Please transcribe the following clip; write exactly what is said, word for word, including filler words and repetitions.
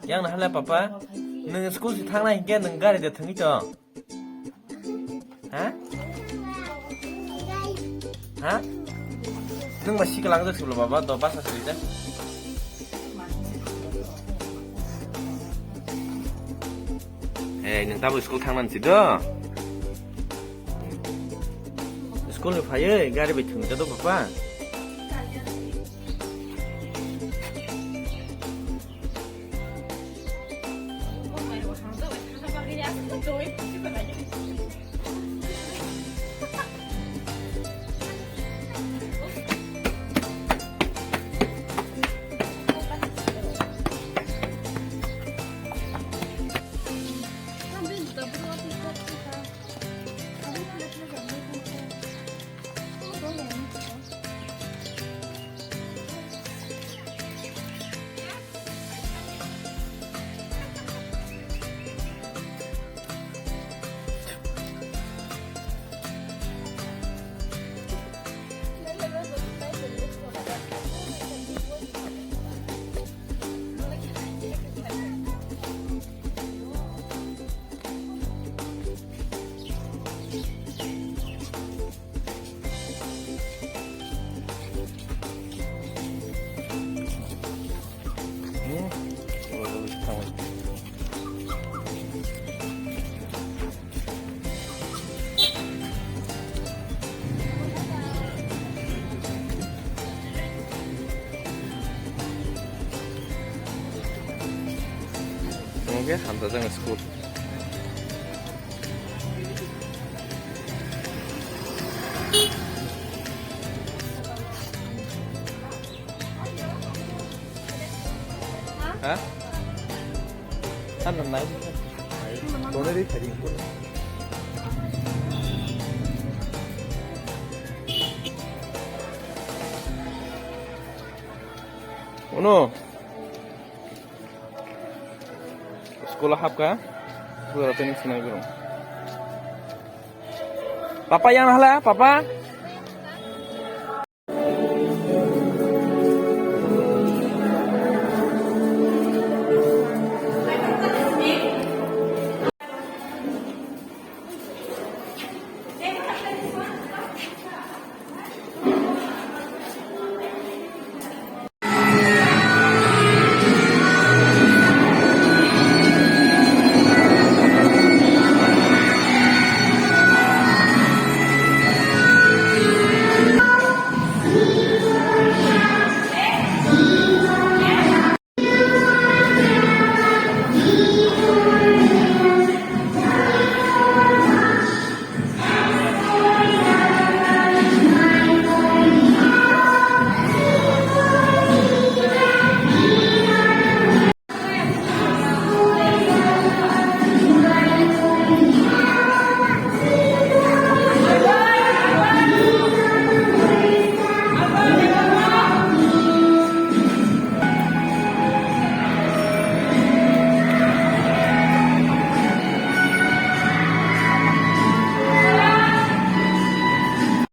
Yang na hale papa, nung school si thangna hinkhe nung gari de thangwi to. Ha? Ha? Nung ma sikla ngjak siblo baba, do basa sui de. Hey, nung tabo school thangna si do. School ni phaiwi gari bai thwng jado papa. Oke, hamsa jang school. Ha? Ano nai. Kono ri thari. Ono. School hapka. School tini sinai gurung. Papa yang hala, papa?